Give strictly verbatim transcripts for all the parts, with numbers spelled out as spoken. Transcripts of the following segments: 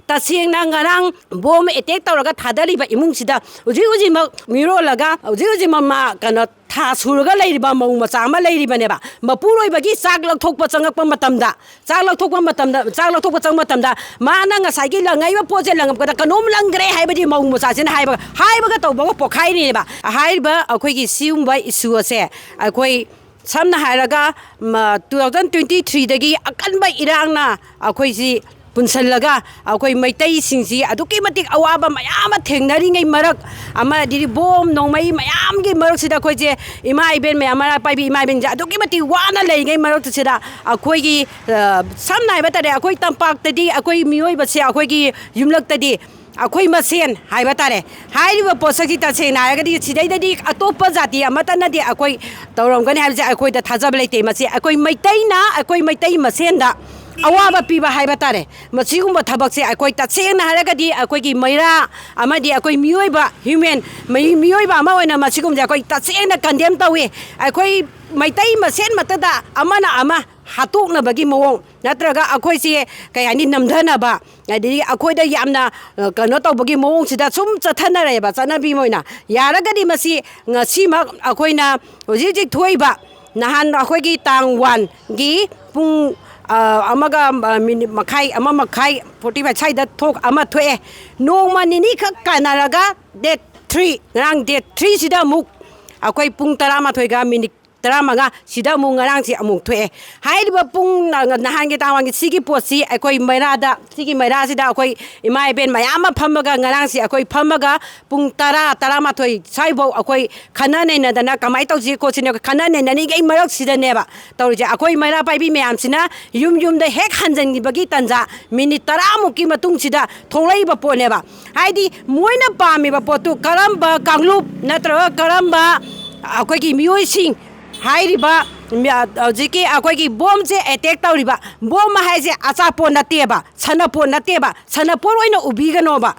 ꯇꯁꯦꯡꯅ ꯉꯔꯥꯡ bomb attack ꯇꯧꯔꯒ ꯊꯥꯗꯔꯤꯕ ꯏꯃꯨꯡꯁꯤꯗ ꯍꯧꯖꯤꯛ ꯍꯧꯖꯤꯛꯃꯛ ꯃꯤꯔꯣꯜꯂꯒ, ꯍꯧꯖꯤꯛ ꯍꯧꯖꯤꯛꯃꯛ ꯃꯥ ꯀꯩꯅꯣ, ꯊꯥ ꯁꯨꯔꯒ ꯂꯩꯔꯤꯕ ꯃꯧ ꯃꯆꯥ ꯑꯃ ꯂꯩꯔꯤꯕꯅꯦꯕ꯫ ꯃꯄꯨꯔꯣꯏꯕꯒꯤ ꯆꯥꯛ ꯂꯧꯊꯣꯛꯄ ꯆꯪꯉꯛꯄ ꯃꯇꯝꯗ, ꯆꯥꯛ ꯂꯧꯊꯣꯛꯄ ꯃꯇꯝꯗ, ꯆꯥꯛ ꯂꯧꯊꯣꯛꯄ ꯆꯪꯕ ꯃꯇꯝꯗ ꯃꯥꯅ ꯉꯁꯥꯏꯒꯤ ꯂꯪꯉꯛꯏꯕ ꯄꯣꯠꯁꯦ ꯂꯪꯉꯛꯄꯗ ꯀꯩꯅꯣꯝ ꯂꯪꯈ꯭ꯔꯦ ꯍꯥꯏꯕꯗꯤ ꯃꯧ ꯃꯆꯥꯁꯤꯅ ꯍꯥꯏꯕꯒ, ꯍꯥꯏꯕꯒ ꯇꯧꯕꯒ ꯄꯣꯛꯈꯥꯏꯔꯤꯅꯦꯕ꯫ ꯍꯥꯏꯔꯤꯕ ꯑꯩꯈꯣꯏꯒꯤ ꯁꯤꯒꯨꯝꯕ ꯏꯁꯨ ꯑꯁꯦ ꯑꯩꯈꯣꯏ ꯁꯝꯅ ꯍꯥꯏꯔꯒ, ꯃ-, two thousand twenty three ꯗꯒꯤ ꯑꯀꯟꯕ ꯏꯔꯥꯡꯅ ꯑꯩꯈꯣꯏꯁꯤ ꯄꯨꯟꯁꯤꯜꯂꯒ ꯑꯩꯈꯣꯏ ꯃꯩꯇꯩꯁꯤꯡꯁꯤ ꯑꯗꯨꯛꯀꯤ ꯃꯇꯤꯛ ꯑꯋꯥꯕ ꯃꯌꯥꯝ ꯑꯃ ꯊꯦꯡꯅꯔꯤꯉꯩ ꯃꯔꯛ ꯑꯃ, ꯑꯗꯩꯗꯤ ꯕꯣꯝ ꯅꯣꯡꯃꯩ ꯃꯌꯥꯝꯒꯤ ꯃꯔꯛꯁꯤꯗ ꯑꯩꯈꯣꯏꯁꯦ ꯏꯃꯥ ꯏꯕꯦꯟ ꯃꯌꯥꯝ, ꯃꯔꯥ ꯄꯥꯏꯕꯤ ꯏꯃꯥ ꯏꯕꯦꯟꯁꯦ ꯑꯗꯨꯛꯀꯤ ꯃꯇꯤꯛ ꯋꯥꯅ ꯂꯩꯔꯤꯉꯩ ꯃꯔꯛꯁꯤꯗ ꯑꯩꯈꯣꯏꯒꯤ, ꯑ, ꯁꯝꯅ ꯍꯥꯏꯕ ꯇꯥꯔꯦ, ꯑꯩꯈꯣꯏ ꯇꯝꯄꯥꯛꯇꯗꯤ ꯑꯩꯈꯣꯏ ꯃꯤꯑꯣꯏꯕꯁꯦ, ꯑꯩꯈꯣꯏꯒꯤ ꯌꯨꯝꯂꯛꯇꯗꯤ ꯑꯩꯈꯣꯏ ꯃꯁꯦꯟ ꯍꯥꯏꯕ ꯇꯥꯔꯦ, ꯍꯥꯏꯔꯤꯕ ꯄꯣꯠꯁꯛꯁꯤ ꯇꯁꯦꯡꯅ ꯍꯥꯏꯔꯒꯗꯤ ꯁꯤꯗꯩꯗꯗꯤ ꯑꯇꯣꯞꯄ ꯖꯥꯇꯤ ꯑꯃꯠꯇꯅꯗꯤ ꯑꯩꯈꯣꯏ ꯇꯧꯔꯝꯒꯅꯤ ꯍꯥꯏꯕꯁꯦ ꯑꯩꯈꯣꯏꯗ ꯊꯥꯖꯕ ꯂꯩꯇꯦ꯫ ꯃꯁꯤ ꯑꯩꯈꯣꯏ ꯃꯩꯇꯩꯅ ꯑꯩꯈꯣꯏ ꯃꯩꯇꯩ ꯃꯁꯦꯟꯗ ꯑꯋꯥꯕ ꯄꯤꯕ ꯍꯥꯏꯕ ꯇꯥꯔꯦ꯫ ꯃꯁꯤꯒꯨꯝꯕ ꯊꯕꯛꯁꯦ ꯑꯩꯈꯣꯏ ꯇꯁꯦꯡꯅ ꯍꯥꯏꯔꯒꯗꯤ ꯑꯩꯈꯣꯏꯒꯤ ꯃꯩꯔꯥ ꯑꯃꯗꯤ ꯑꯩꯈꯣꯏ ꯃꯤꯑꯣꯏꯕ, ꯍ꯭ꯌꯨꯃꯦꯟ, ꯃꯤ-, ꯃꯤꯑꯣꯏꯕ ꯑꯃ ꯑꯣꯏꯅ ꯃꯁꯤꯒꯨꯝꯕꯁꯦ ꯑꯩꯈꯣꯏ ꯇꯁꯦꯡꯅ ꯀꯟꯗꯦꯝ ꯇꯧꯏ꯫ ꯑꯩꯈꯣꯏ ꯃꯩꯇꯩ ꯃꯁꯦꯟꯃꯛꯇꯗ ꯑꯃꯅ ꯑꯃ ꯍꯥꯠꯇꯣꯛꯅꯕꯒꯤ ꯃꯑꯣꯡ ꯅꯠꯇ꯭ꯔꯒ ꯑꯩꯈꯣꯏꯁꯦ, ꯀꯩ ꯍꯥꯏꯅꯤ, ꯅꯝꯊꯅꯕ, ꯑꯗꯒꯤ ꯑꯩꯈꯣꯏꯗ ꯌꯥꯝꯅ, ꯑ, ꯀꯩꯅꯣ ꯇꯧꯕꯒꯤ ꯃꯑꯣꯡꯁꯤꯗ ꯁꯨꯝ ꯆꯠꯊꯅꯔꯛꯑꯦꯕ, ꯆꯠꯅꯕꯤ ꯑꯃ ꯑꯣꯏꯅ꯫ ꯌꯥꯔꯒꯗꯤ ꯃꯁꯤ ꯉꯁꯤꯃꯛ ꯑꯩꯈꯣꯏꯅ ꯍꯧꯖꯤꯛ ꯍꯧꯖꯤꯛ ꯊꯣꯛꯏꯕ, ꯅꯍꯥꯟ ꯑꯩꯈꯣꯏꯒꯤ ꯇꯥꯡ ꯋꯥꯟꯒꯤ ꯄꯨꯡ, ꯑ, ꯑꯃꯒ, ꯑ, ꯃꯤꯅꯤꯠ ꯃꯈꯥꯏ, ꯑꯃ ꯃꯈꯥꯏ, forty five ꯁ꯭ꯋꯥꯏꯗ ꯊꯣꯛ-, ꯑꯃ ꯊꯣꯛꯑꯦ꯫ ꯅꯣꯡꯃ ꯅꯤꯅꯤꯈꯛ ꯀꯥꯟꯅꯔꯒ date three, ꯉꯔꯥꯡ date three ꯁꯤꯗ ꯑꯃꯨꯛ ꯑꯩꯈꯣꯏ ꯄꯨꯡ ꯇꯔꯥꯃꯥꯊꯣꯏꯒ ꯃꯤꯅꯤꯠ ꯇꯔꯥꯃꯉꯥ ꯁꯤꯗ ꯑꯃꯨꯛ ꯉꯔꯥꯡꯁꯦ ꯑꯃꯨꯛ ꯊꯣꯛꯑꯦ꯫ ꯍꯥꯏꯔꯤꯕ ꯄꯨꯡ ꯅ-, ꯅꯍꯥꯟꯒꯤ ꯇꯥꯡ ꯋꯥꯟꯒꯤ ꯁꯤꯒꯤ ꯄꯣꯠꯁꯤ ꯑꯩꯈꯣꯏ ꯃꯩꯔꯥꯗ, ꯁꯤꯒꯤ ꯃꯩꯔꯥꯁꯤꯗ ꯑꯩꯈꯣꯏ ꯏꯃꯥ ꯏꯕꯦꯟ ꯃꯌꯥꯝ ꯑꯃ ꯐꯝꯃꯒ ꯉꯔꯥꯡꯁꯤ ꯑꯩꯈꯣꯏ ꯐꯝꯃꯒ ꯄꯨꯡ ꯇꯔꯥ, ꯇꯔꯥꯃꯥꯊꯣꯏ ꯁ꯭ꯋꯥꯏꯐꯥꯎ ꯑꯩꯈꯣꯏ ꯈꯟꯅ ꯅꯩꯅꯗꯅ ꯀꯃꯥꯏꯅ ꯇꯧꯁꯤ ꯈꯣꯠꯁꯤꯅ ꯈꯟꯅ ꯅꯩꯅꯔꯤꯉꯩ ꯃꯔꯛꯁꯤꯗꯅꯦꯕ ꯇꯧꯔꯤꯁꯦ꯫ ꯑꯩꯈꯣꯏ ꯃꯩꯔꯥ ꯄꯥꯏꯕꯤ ꯃꯌꯥꯝꯁꯤꯅ ꯌꯨꯝ ꯌꯨꯝꯗ ꯍꯦꯛ ꯍꯟꯖꯤꯟꯈꯤꯕꯒꯤ ꯇꯥꯟꯖꯥ ꯃꯤꯅꯤꯠ ꯇꯔꯥꯃꯨꯛꯀꯤ ꯃꯇꯨꯡꯁꯤꯗ ꯊꯣꯛꯂꯛꯏꯕ ꯄꯣꯠꯅꯦꯕ꯫ ꯍꯥꯏꯗꯤ ꯃꯣꯏꯅ ꯄꯥꯝꯃꯤꯕ ꯄꯣꯠꯇꯨ ꯀꯔꯝꯕ ꯀꯥꯡꯂꯨꯞ ꯅꯠꯇ꯭ꯔꯒ ꯀꯔꯝꯕ ꯑꯩꯈꯣꯏꯒꯤ ꯃꯤꯑꯣꯏꯁꯤꯡ ꯍꯥꯏꯔꯤꯕ ꯃꯤ-, ꯍꯧꯖꯤꯛꯀꯤ ꯑꯩꯈꯣꯏꯒꯤ ꯕꯣꯝꯁꯦ ꯑꯦꯇꯦꯛ ꯇꯧꯔꯤꯕ, ꯕꯣꯝ ꯍꯥꯏꯁꯦ ꯑꯆꯥꯄꯣꯠ ꯅꯠꯇꯦꯕ, ꯁꯥꯟꯅꯄꯣꯠ ꯅꯠꯇꯦꯕ, ꯁꯥꯟꯅꯄꯣꯠ ꯑꯣꯏꯅ ꯎꯕꯤꯒꯅꯣꯕ꯫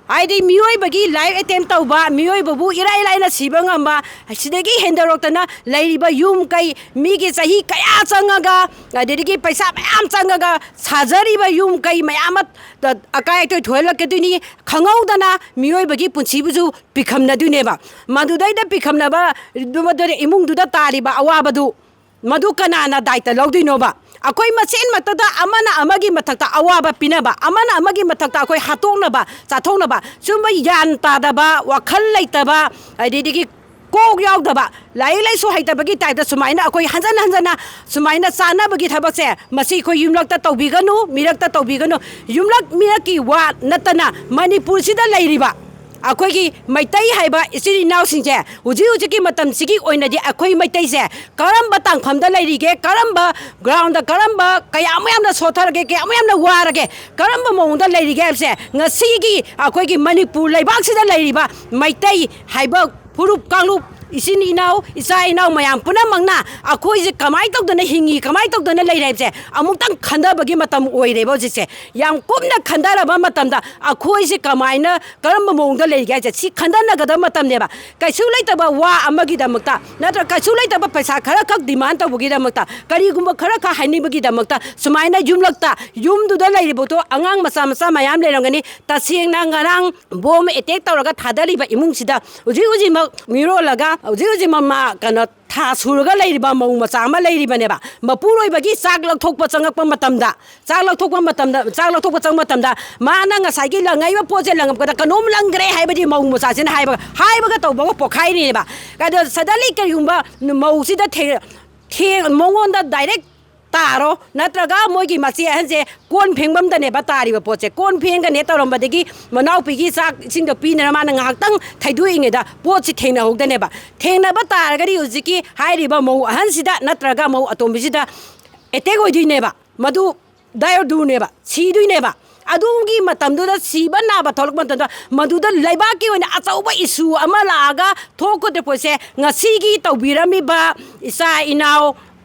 ꯍꯥꯏꯗꯤ ꯃꯤꯑꯣꯏꯕꯒꯤ life attempt ꯇꯧꯕ, ꯃꯤꯑꯣꯏꯕꯕꯨ ꯏꯔꯥꯏ ꯂꯥꯏꯅ ꯁꯤꯕ ꯉꯝꯕ, ꯁꯤꯗꯒꯤ ꯍꯦꯟꯗꯣꯔꯛꯇꯅ ꯂꯩꯔꯤꯕ ꯌꯨꯝ ꯀꯩ, ꯃꯤꯒꯤ ꯆꯍꯤ ꯀꯌꯥ ꯆꯪꯉꯒ, ꯑꯗꯨꯗꯒꯤ ꯄꯩꯁꯥ ꯃꯌꯥꯝ ꯆꯪꯉꯒ ꯁꯥꯖꯔꯤꯕ ꯌꯨꯝ ꯀꯩ ꯃꯌꯥꯝ ꯑꯃ ꯑꯀꯥꯏ ꯑꯇꯣꯏ ꯊꯣꯛꯍꯜꯂꯛꯀꯗꯣꯏꯅꯤ꯫ ꯈꯪꯍꯧꯗꯅ ꯃꯤꯑꯣꯏꯕꯒꯤ ꯄꯨꯟꯁꯤꯕꯨꯁꯨ ꯄꯤꯈꯝꯅꯗꯣꯏꯅꯦꯕ꯫ ꯃꯗꯨꯗꯩꯗ ꯄꯤꯈꯝꯅꯕ, ꯏꯃꯨꯡꯗꯨꯗ ꯇꯥꯔꯤꯕ ꯑꯋꯥꯕꯗꯨ ꯃꯗꯨ ꯀꯅꯥꯅ ꯗꯥꯏꯇ ꯂꯧꯗꯣꯏꯅꯣꯕ? ꯑꯩꯈꯣꯏ ꯃꯁꯦꯟ ꯃꯛꯇꯗ ꯑꯃꯅ ꯑꯃꯒꯤ ꯃꯊꯛꯇ ꯑꯋꯥꯕ ꯄꯤꯅꯕ, ꯑꯃꯅ ꯑꯃꯒꯤ ꯃꯊꯛꯇ ꯑꯩꯈꯣꯏ ꯍꯥꯠꯇꯣꯛꯅꯕ, ꯆꯥꯊꯣꯛꯅꯕ, ꯁꯨꯝꯕ ꯒ꯭ꯌꯥꯟ ꯇꯥꯗꯕ, ꯋꯥꯈꯜ ꯂꯩꯇꯕ, ꯑꯗꯨꯗꯒꯤ ꯀꯣꯛ ꯌꯥꯎꯗꯕ, ꯂꯥꯏꯔꯤꯛ ꯂꯥꯏꯁꯨ ꯍꯩꯇꯕꯒꯤ type ꯇ ꯁꯨꯃꯥꯏꯅ ꯑꯩꯈꯣꯏ ꯍꯟꯖꯟ ꯍꯟꯖꯟꯅ ꯁꯨꯃꯥꯏꯅ ꯆꯥꯅꯕꯒꯤ ꯊꯕꯛꯁꯦ, ꯃꯁꯤ ꯑꯩꯈꯣꯏ ꯌꯨꯝꯂꯛꯇ ꯇꯧꯕꯤꯒꯅꯨ, ꯃꯤꯔꯛꯇ ꯇꯧꯕꯤꯒꯅꯨ꯫ ꯌꯨꯝꯂꯛ ꯃꯤꯔꯛꯀꯤ ꯋꯥ ꯅꯠꯇꯅ ꯃꯅꯤꯄꯨꯔꯁꯤꯗ ꯂꯩꯔꯤꯕ ꯑꯩꯈꯣꯏꯒꯤ ꯃꯩꯇꯩ ꯍꯥꯏꯕ ꯏꯆꯤꯜ ꯏꯅꯥꯎꯁꯤꯡꯁꯦ ꯍꯧꯖꯤꯛ ꯍꯧꯖꯤꯛꯀꯤ ꯃꯇꯝꯁꯤꯒꯤ ꯑꯣꯏꯅꯗꯤ ꯑꯩꯈꯣꯏ ꯃꯩꯇꯩꯁꯦ ꯀꯔꯝꯕ ꯇꯥꯡꯐꯝꯗ ꯂꯩꯔꯤꯒꯦ, ꯀꯔꯝꯕ ground ꯗ, ꯀꯔꯝꯕ, ꯀꯌꯥꯃꯨꯛ ꯌꯥꯝꯅ ꯁꯣꯠꯊꯔꯒꯦ, ꯀꯌꯥꯃꯨꯛ ꯌꯥꯝꯅ ꯋꯥꯔꯒꯦ, ꯀꯔꯝꯕ ꯃꯑꯣꯡꯗ ꯂꯩꯔꯤꯒꯦ ꯍꯥꯏꯕꯁꯦ ꯉꯁꯤꯒꯤ ꯑꯩꯈꯣꯏꯒꯤ ꯃꯅꯤꯄꯨꯔ ꯂꯩꯕꯥꯛꯁꯤꯗ ꯂꯩꯔꯤꯕ ꯃꯩꯇꯩ ꯍꯥꯏꯕ ꯐꯨꯔꯨꯞ ꯀꯥꯡꯂꯨꯞ, ꯏꯆꯤꯟ ꯏꯅꯥꯎ, ꯏꯆꯥ ꯏꯅꯥꯎ ꯃꯌꯥꯝ ꯄꯨꯝꯅꯃꯛꯅ ꯑꯩꯈꯣꯏꯁꯦ ꯀꯃꯥꯏꯅ ꯇꯧꯗꯅ ꯍꯤꯡꯉꯤ, ꯀꯃꯥꯏꯅ ꯇꯧꯗꯅ ꯂꯩꯔꯦ ꯍꯥꯏꯕꯁꯦ ꯑꯃꯨꯛꯇꯪ ꯈꯟꯊꯕꯒꯤ ꯃꯇꯝ ꯑꯣꯏꯔꯦꯕ ꯍꯧꯖꯤꯛꯁꯦ꯫ ꯌꯥꯝ ꯀꯨꯞꯅ ꯈꯟꯊꯔꯕ ꯃꯇꯝꯗ ꯑꯩꯈꯣꯏꯁꯦ ꯀꯃꯥꯏꯅ, ꯀꯔꯝꯕ ꯃꯑꯣꯡꯗ ꯂꯩꯔꯤꯒꯦ ꯍꯥꯏꯁꯦ ꯁꯤ ꯈꯟꯊꯅꯒꯗꯕ ꯃꯇꯝꯅꯦꯕ꯫ ꯀꯩꯁꯨ ꯂꯩꯇꯕ ꯋꯥ ꯑꯃꯒꯤꯗꯃꯛꯇ, ꯅꯠꯇ꯭ꯔꯒ ꯀꯩꯁꯨ ꯂꯩꯇꯕ ꯄꯩꯁꯥ ꯈꯔ ꯈꯛ demand ꯇꯧꯕꯒꯤꯗꯃꯛꯇ, ꯀꯔꯤꯒꯨꯝꯕ ꯈꯔ ꯈꯛ ꯍꯥꯏꯅꯤꯡꯕꯒꯤꯗꯃꯛꯇ ꯁꯨꯃꯥꯏꯅ ꯌꯨꯝꯂꯛꯇ, ꯌꯨꯝꯗꯨꯗ ꯂꯩꯔꯤꯕꯗꯣ ꯑꯉꯥꯡ ꯃꯆꯥ ꯃꯆꯥ ꯃꯌꯥꯝ ꯂꯩꯔꯝꯒꯅꯤ꯫ ꯇꯁꯦꯡꯅ ꯉꯔꯥꯡ bomb attack ꯇꯧꯔꯒ ꯊꯥꯗꯔꯤꯕ ꯏꯃꯨꯡꯁꯤꯗ ꯍꯧꯖꯤꯛ ꯍꯧꯖꯤꯛꯃꯛ ꯃꯤꯔꯣꯜꯂꯒ ꯍꯧꯖꯤꯛ ꯍꯧꯖꯤꯛꯃꯛ ꯃꯥ ꯀꯩꯅꯣ ꯊꯥ ꯁꯨꯔꯒ ꯂꯩꯔꯤꯕ ꯃꯧ ꯃꯆꯥ ꯑꯃ ꯂꯩꯔꯤꯕꯅꯦꯕ꯫ ꯃꯄꯨꯔꯣꯏꯕꯒꯤ ꯆꯥꯛ ꯂꯧꯊꯣꯛꯄ ꯆꯪꯉꯛꯄ ꯃꯇꯝꯗ, ꯆꯥꯛ ꯂꯧꯊꯣꯛꯄ ꯃꯇꯝꯗ, ꯆꯥꯛ ꯂꯧꯊꯣꯛꯄ ꯆꯪꯕ ꯃꯇꯝꯗ ꯃꯥꯅ ꯉꯁꯥꯏꯒꯤ ꯂꯪꯉꯛꯏꯕ ꯄꯣꯠꯁꯦ ꯂꯪꯉꯛꯄꯗ ꯀꯩꯅꯣꯝ ꯂꯪꯈ꯭ꯔꯦ ꯍꯥꯏꯕꯗꯤ ꯃꯧ ꯃꯆꯥꯁꯤꯅ ꯍꯥꯏꯕꯒ, ꯍꯥꯏꯕꯒ ꯇꯧꯕꯒ ꯄꯣꯛꯈꯥꯏꯔꯤꯅꯦꯕ꯫ ꯑꯗꯣ suddenly ꯀꯔꯤꯒꯨꯝꯕ ꯃꯧꯁꯤꯗ ꯊꯦ-, ꯊꯦ-, ꯃꯉꯣꯟꯗ direct ꯇꯥꯔꯣ, ꯅꯠꯇ꯭ꯔꯒ ꯃꯣꯏꯒꯤ ꯃꯆꯦ ꯑꯍꯟꯁꯦ ꯀꯣꯟ ꯐꯦꯡꯐꯝꯗꯅꯦꯕ ꯇꯥꯔꯤꯕ ꯄꯣꯠꯁꯦ꯫ ꯀꯣꯟ ꯐꯦꯡꯒꯅꯦ ꯇꯧꯔꯝꯕꯗꯒꯤ ꯃꯅꯥꯎꯄꯤꯒꯤ ꯆꯥꯛ ꯏꯁꯤꯡꯗꯣ ꯄꯤꯅꯅ ꯃꯥꯅ ꯉꯥꯏꯍꯥꯛꯇꯪ ꯊꯩꯗꯣꯛꯏꯉꯩꯗ ꯄꯣꯠꯁꯤ ꯊꯦꯡꯅꯍꯧꯗꯅꯦꯕ꯫ ꯊꯦꯡꯅꯕ ꯇꯥꯔꯒꯗꯤ ꯍꯧꯖꯤꯛꯀꯤ ꯍꯥꯏꯔꯤꯕ ꯃꯧ ꯑꯍꯟꯁꯤꯗ ꯅꯠꯇ꯭ꯔꯒ ꯃꯧ ꯑꯇꯣꯝꯕꯤꯁꯤꯗ attack ꯑꯣꯏꯗꯣꯏꯅꯦꯕ꯫ ꯃꯗꯨ ꯗꯥꯏꯔꯗꯨꯅꯦꯕ, ꯁꯤꯗꯣꯏꯅꯦꯕ꯫ ꯑꯗꯨꯒꯤ ꯃꯇꯝꯗꯨꯗ ꯁꯤꯕ ꯅꯥꯕ ꯊꯣꯛꯂꯛꯄ ꯃꯇꯝꯗ ꯃꯗꯨꯗ ꯂꯩꯕꯥꯛꯀꯤ ꯑꯣꯏꯅ ꯑꯆꯧꯕ issue ꯑꯃ ꯂꯥꯛꯑꯒ ꯊꯣꯛꯀꯗꯧꯔꯤꯕ ꯄꯣꯠꯁꯦ ꯉꯁꯤꯒꯤ ꯇꯧꯕꯤꯔꯝꯃꯤꯕ ꯏꯆꯥ ꯏꯅꯥꯎ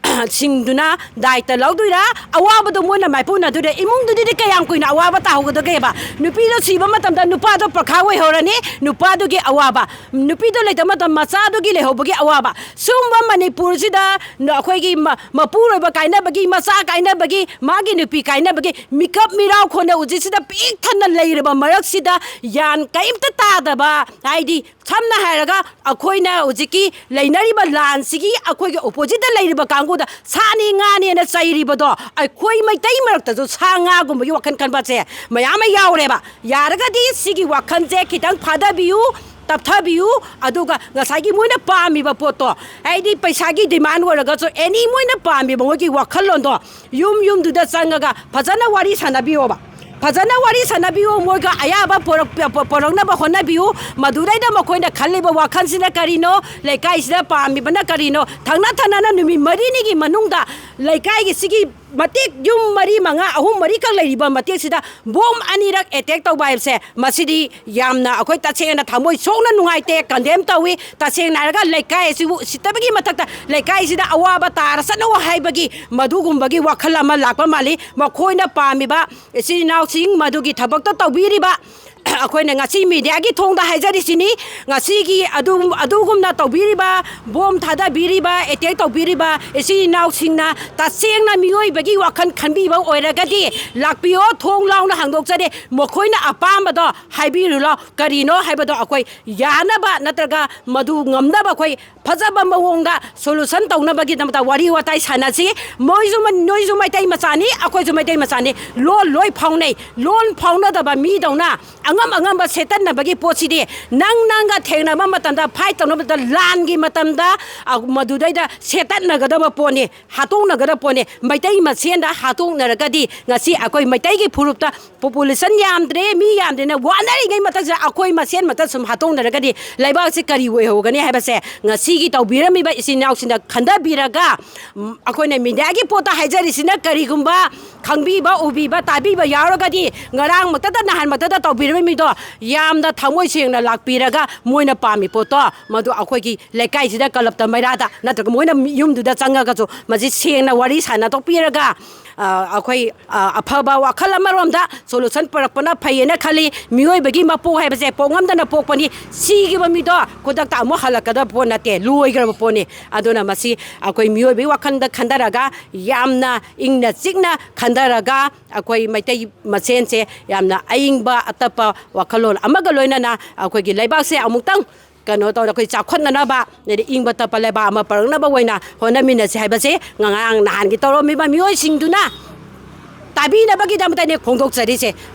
ꯁꯤꯡꯗꯨꯅ ꯗꯥꯏꯇ ꯂꯧꯗꯣꯏꯔꯥ? ꯑꯋꯥꯕꯗꯣ ꯃꯣꯏꯅ ꯃꯥꯏꯄꯨꯅꯗꯣꯏꯔꯥ? ꯏꯃꯨꯡꯗꯨꯗꯤꯗꯤ ꯀꯌꯥꯝ ꯀꯨꯏꯅ ꯑꯋꯥꯕ ꯇꯥꯍꯧꯒꯗꯒꯦꯕ? ꯅꯨꯄꯤꯗꯣ ꯁꯤꯕ ꯃꯇꯝꯗ ꯅꯨꯄꯥꯗꯣ ꯄ꯭ꯔꯈꯥ ꯑꯣꯏꯍꯧꯔꯅꯤ, ꯅꯨꯄꯥꯗꯨꯒꯤ ꯑꯋꯥꯕ, ꯅꯨꯄꯤꯗꯣ ꯂꯩꯇꯕ ꯃꯇꯝ ꯃꯆꯥꯗꯨꯒꯤ ꯂꯩꯍꯧꯕꯒꯤ ꯑꯋꯥꯕ꯫ ꯁꯨꯝꯕ ꯃꯅꯤꯄꯨꯔꯁꯤꯗ ꯅ-, ꯑꯩꯈꯣꯏꯒꯤ ꯃ-, ꯃꯄꯨꯔꯣꯏꯕ ꯀꯥꯏꯅꯕꯒꯤ, ꯃꯆꯥ ꯀꯥꯏꯅꯕꯒꯤ, ꯃꯥꯒꯤ ꯅꯨꯄꯤ ꯀꯥꯏꯅꯕꯒꯤ ꯃꯤꯀꯞ ꯃꯤꯔꯥꯎ ꯈꯣꯟꯅ ꯍꯧꯖꯤꯛꯁꯤꯗ ꯄꯤꯛ ꯊꯟꯅ ꯂꯩꯔꯕ ꯃꯔꯛꯁꯤꯗ ꯒ꯭ꯌꯥꯟ ꯀꯔꯤꯝꯇ ꯇꯥꯗꯕ, ꯍꯥꯏꯗꯤ ꯁꯝꯅ ꯍꯥꯏꯔꯒ ꯑꯩꯈꯣꯏꯅ ꯍꯧꯖꯤꯛꯀꯤ ꯂꯩꯅꯔꯤꯕ ꯂꯥꯟꯁꯤꯒꯤ ꯑꯩꯈꯣꯏꯒꯤ ꯑꯣꯄꯣꯖꯤꯠꯇ ꯂꯩꯔꯤꯕ ꯀꯥꯡꯕꯨꯗ ꯁꯥꯅꯤ ꯉꯥꯅꯦꯅ ꯆꯩꯔꯤꯕꯗꯣ ꯑꯩꯈꯣꯏ ꯃꯩꯇꯩ ꯃꯔꯛꯇꯁꯨ ꯁꯥ ꯉꯥꯒꯨꯝꯕꯒꯤ ꯋꯥꯈꯜ ꯈꯟꯕꯁꯦ ꯃꯌꯥꯝ ꯑꯃ ꯌꯥꯎꯔꯦꯕ꯫ ꯌꯥꯔꯒꯗꯤ ꯁꯤꯒꯤ ꯋꯥꯈꯜꯁꯦ ꯈꯤꯇꯪ ꯐꯥꯗꯕꯤꯌꯨ, ꯇꯞꯊꯕꯤꯌꯨ꯫ ꯑꯗꯨꯒ ꯉꯁꯥꯏꯒꯤ ꯃꯣꯏꯅ ꯄꯥꯝꯃꯤꯕ ꯄꯣꯠꯇꯣ, ꯍꯥꯏꯗꯤ ꯄꯩꯁꯥꯒꯤ ꯗꯤꯃꯥꯟ ꯑꯣꯏꯔꯒꯁꯨ ꯑꯦꯅꯤ ꯃꯣꯏꯅ ꯄꯥꯝꯃꯤꯕ ꯃꯣꯏꯒꯤ ꯋꯥꯈꯜꯂꯣꯟꯗꯣ ꯌꯨꯝ ꯌꯨꯝꯗꯨꯗ ꯆꯪꯉꯒ ꯐꯖꯅ ꯋꯥꯔꯤ ꯁꯥꯟꯅꯕꯤꯌꯣꯕ꯫ ꯐꯖꯅ ꯋꯥꯔꯤ ꯁꯥꯟꯅꯕꯤꯌꯨ, ꯃꯣꯏꯒ ꯑꯌꯥꯕ ꯄꯣꯔꯛ-, ꯄꯣ-, ꯄꯣꯔꯛꯅꯕ ꯍꯣꯠꯅꯕꯤꯌꯨ꯫ ꯃꯗꯨꯗꯩꯗ ꯃꯈꯣꯏꯅ ꯈꯜꯂꯤꯕ ꯋꯥꯈꯜꯁꯤꯅ ꯀꯔꯤꯅꯣ, ꯂꯩꯀꯥꯏꯁꯤꯗ ꯄꯥꯝꯃꯤꯕꯅ ꯀꯔꯤꯅꯣ, ꯊꯪꯅ ꯊꯪꯅꯅ ꯅꯨꯃꯤꯠ ꯃꯔꯤꯅꯤꯒꯤ ꯃꯅꯨꯡꯗ ꯂꯩꯀꯥꯏꯒꯤ ꯁꯤꯒꯤ ꯃꯇꯦꯛ ꯌꯨꯝ ꯃꯔꯤ ꯃꯉꯥ, ꯑꯍꯨꯝ ꯃꯔꯤꯈꯛ ꯂꯩꯔꯤꯕ ꯃꯇꯦꯛꯁꯤꯗ ꯕꯣꯝ ꯑꯅꯤꯔꯛ ꯑꯦꯇꯦꯛ ꯇꯧꯕ ꯍꯥꯏꯕꯁꯦ, ꯃꯁꯤꯗꯤ ꯌꯥꯝꯅ ꯑꯩꯈꯣꯏ ꯇꯁꯦꯡꯅ ꯊꯃꯣꯏ ꯁꯣꯛꯅ ꯅꯨꯡꯉꯥꯏꯇꯦ, ꯀꯟꯗꯦꯝ ꯇꯧꯏ꯫ ꯇꯁꯦꯡꯅ ꯍꯥꯏꯔꯒ ꯂꯩꯀꯥꯏ ꯑꯁꯤꯕꯨ ꯎꯁꯤꯠꯇꯕꯒꯤ ꯃꯊꯛꯇ ꯂꯩꯀꯥꯏꯁꯤꯗ ꯑꯋꯥꯕ ꯇꯥꯔꯁꯅꯨ ꯍꯥꯏꯕꯒꯤ ꯃꯗꯨꯒꯨꯝꯕꯒꯤ ꯋꯥꯈꯜ ꯑꯃ ꯂꯥꯛꯄ ꯃꯥꯜꯂꯤ꯫ ꯃꯈꯣꯏꯅ ꯄꯥꯝꯃꯤꯕ ꯏꯆꯤꯜ ꯏꯅꯥꯎꯁꯤꯡ ꯃꯗꯨꯒꯤ ꯊꯕꯛꯇ ꯇꯧꯕꯤꯔꯤꯕ ꯑꯩꯈꯣꯏꯅ ꯉꯁꯤ ꯃꯤꯗꯤꯌꯥꯒꯤ ꯊꯣꯡꯗ ꯍꯥꯏꯖꯔꯤꯁꯤꯅꯤ, ꯉꯁꯤꯒꯤ ꯑꯗꯨ-, ꯑꯗꯨꯒꯨꯝꯅ ꯇꯧꯕꯤꯔꯤꯕ, ꯕꯣꯝ ꯊꯥꯗꯕꯤꯔꯤꯕ, ꯑꯦꯇꯦꯛ ꯇꯧꯕꯤꯔꯤꯕ ꯏꯆꯤꯜ ꯏꯅꯥꯎꯁꯤꯡꯅ ꯇꯁꯦꯡꯅ ꯃꯤꯑꯣꯏꯕꯒꯤ ꯋꯥꯈꯜ ꯈꯟꯕꯤꯕ ꯑꯣꯏꯔꯒꯗꯤ ꯂꯥꯛꯄꯤꯌꯣ, ꯊꯣꯡ ꯂꯥꯎꯅ ꯍꯥꯡꯗꯣꯛꯆꯔꯤ꯫ ꯃꯈꯣꯏꯅ ꯑꯄꯥꯝꯕꯗꯣ ꯍꯥꯏꯕꯤꯔꯨ ꯂꯥꯎ, ꯀꯔꯤꯅꯣ ꯍꯥꯏꯕꯗꯣ ꯑꯩꯈꯣꯏ ꯌꯥꯅꯕ ꯅꯠꯇ꯭ꯔꯒ ꯃꯗꯨ ꯉꯝꯅꯕ ꯑꯩꯈꯣꯏ ꯐꯖꯕ ꯃꯑꯣꯡꯗ ꯁꯣꯂꯨꯁꯟ ꯇꯧꯅꯕꯒꯤꯗꯃꯛꯇ ꯋꯥꯔꯤ ꯋꯥꯇꯥꯏ ꯁꯥꯟꯅꯁꯤ꯫ ꯃꯣꯏꯁꯨ ꯃ-, ꯅꯣꯏꯁꯨ ꯃꯩꯇꯩ ꯃꯆꯥꯅꯤ, ꯑꯩꯈꯣꯏꯁꯨ ꯃꯩꯇꯩ ꯃꯆꯥꯅꯤ, ꯂꯣꯟ ꯂꯣꯏ ꯐꯥꯎꯅꯩ꯫ ꯂꯣꯟ ꯐꯥꯎꯅꯗꯕ ꯃꯤꯗꯧꯅ ꯑꯉꯝ ꯑꯉꯝꯕ ꯁꯦꯠꯇꯠꯅꯕꯒꯤ ꯄꯣꯠꯁꯤꯗꯤ ꯅꯪ ꯅꯪꯒ ꯊꯦꯡꯅꯕ ꯃꯇꯝꯗ, ꯐꯥꯏꯠ ꯇꯧꯅꯕ ꯃꯇꯝꯗ, ꯂꯥꯟꯒꯤ ꯃꯇꯝꯗ, ꯑ, ꯃꯗꯨꯗꯩꯗ ꯁꯦꯠꯇꯠꯅꯒꯗꯕ ꯄꯣꯠꯅꯤ, ꯍꯥꯠꯇꯣꯛꯅꯒꯗꯕ ꯄꯣꯠꯅꯤ꯫ ꯃꯩꯇꯩ ꯃꯁꯦꯟꯗ ꯍꯥꯠꯇꯣꯛꯅꯔꯒꯗꯤ ꯉꯁꯤ ꯑꯩꯈꯣꯏ ꯃꯩꯇꯩꯒꯤ ꯐꯨꯔꯨꯞꯇ ꯄꯣꯄꯨꯂꯦꯁꯟ ꯌꯥꯝꯗ꯭ꯔꯦ, ꯃꯤ ꯌꯥꯝꯗ꯭ꯔꯦꯅ ꯋꯥꯅꯔꯤꯉꯩ ꯃꯇꯝꯁꯤꯗ ꯑꯩꯈꯣꯏ ꯃꯁꯦꯟ ꯃꯇ ꯁꯨꯝ ꯍꯥꯠꯇꯣꯛꯅꯔꯒꯗꯤ ꯂꯩꯕꯥꯛꯁꯤ ꯀꯔꯤ ꯑꯣꯏꯍꯧꯒꯅꯤ ꯍꯥꯏꯕꯁꯦ ꯉꯁꯤꯒꯤ ꯇꯧꯕꯤꯔꯝꯃꯤꯕ ꯏꯆꯤꯟ ꯏꯅꯥꯎꯁꯤꯡꯅ ꯈꯟꯊꯕꯤꯔꯒ, ꯎꯝ, ꯑꯩꯈꯣꯏꯅ ꯃꯤꯗꯤꯌꯥꯒꯤ ꯄꯣꯠꯇ ꯍꯥꯏꯖꯔꯤꯁꯤꯅ ꯀꯔꯤꯒꯨꯝꯕ ꯈꯪꯕꯤꯕ, ꯎꯕꯤꯕ, ꯇꯥꯕꯤꯕ ꯌꯥꯎꯔꯒꯗꯤ ꯉꯔꯥꯡꯃꯛꯇꯗ, ꯅꯍꯥꯟꯃꯛꯇꯗ ꯇꯧꯕꯤꯔꯝꯃꯤ ꯃꯤꯑꯣꯏꯁꯤꯡꯗꯣ ꯌꯥꯝꯅ ꯊꯃꯣꯏ ꯁꯦꯡꯅ ꯂꯥꯛꯄꯤꯔꯒ, ꯃꯣꯏꯅ ꯄꯥꯝꯃꯤ ꯄꯣꯠꯇꯣ ꯃꯗꯨ ꯑꯩꯈꯣꯏꯒꯤ ꯂꯩꯀꯥꯏꯁꯤꯗ, ꯀꯂꯞꯇ, ꯃꯩꯔꯥꯗ ꯅꯠꯇ꯭ꯔꯒ ꯃꯣꯏꯅ ꯌꯨꯝꯗꯨꯗ ꯆꯪꯉꯒꯁꯨ ꯃꯁꯤ ꯁꯦꯡꯅ ꯋꯥꯔꯤ ꯁꯥꯟꯅꯊꯣꯛꯄꯤꯔꯒ, ꯑ, ꯑꯩꯈꯣꯏ, ꯑ, ꯑꯐꯕ ꯋꯥꯈꯜ ꯑꯃꯔꯣꯝꯗ solution ꯄꯨꯔꯛꯄꯅ ꯐꯩꯌꯦꯅ ꯈꯜꯂꯤ꯫ ꯃꯤꯑꯣꯏꯕꯒꯤ ꯃꯄꯣꯛ ꯍꯥꯏꯕꯁꯦ ꯄꯣꯛꯉꯝꯗꯅ ꯄꯣꯛꯄꯅꯤ꯫ ꯁꯤꯈꯤꯕ ꯃꯤꯗꯣ ꯈꯨꯗꯛꯇ ꯑꯃꯨꯛ ꯍꯜꯂꯛꯀꯗꯕ ꯄꯣꯠ ꯅꯠꯇꯦ, ꯂꯣꯏꯈ꯭ꯔꯕ ꯄꯣꯠꯅꯤ꯫ ꯑꯗꯨꯅ ꯃꯁꯤ ꯑꯩꯈꯣꯏ ꯃꯤꯑꯣꯏꯕꯒꯤ ꯋꯥꯈꯜꯗ ꯈꯟꯊꯔꯒ, ꯌꯥꯝꯅ ꯏꯪꯅ ꯆꯤꯛꯅ ꯈꯟꯊꯔꯒ, ꯑꯩꯈꯣꯏ ꯃꯩꯇꯩ ꯃꯁꯦꯟꯁꯦ ꯌꯥꯝꯅ ꯑꯏꯪꯕ ꯑꯇꯞꯄ ꯋꯥꯈꯜꯂꯣꯟ ꯑꯃꯒ ꯂꯣꯏꯅꯅ ꯑꯩꯈꯣꯏꯒꯤ ꯂꯩꯕꯥꯛꯁꯦ ꯑꯃꯨꯛꯇꯪ ꯀꯩꯅꯣ ꯇꯧꯔ ꯑꯩꯈꯣꯏ ꯆꯥꯎꯈꯠꯅꯅꯕ, ꯑꯗꯩꯗꯤ ꯏꯪꯕ ꯇꯞꯄ ꯂꯩꯕꯥꯛ ꯑꯃ ꯄꯨꯔꯛꯅꯕ ꯑꯣꯏꯅ ꯍꯣꯠꯅꯃꯤꯟꯅꯁꯤ ꯍꯥꯏꯕꯁꯦ ꯉꯔꯥꯡ ꯅꯍꯥꯟꯒꯤ ꯇꯧꯔꯝꯃꯤꯕ ꯃꯤꯑꯣꯏꯁꯤꯡꯗꯨꯅ ꯇꯥꯕꯤꯅꯕꯒꯤꯗꯃꯛꯇꯅꯦ ꯐꯣꯡꯗꯣꯛꯆꯔꯤꯁꯦ꯫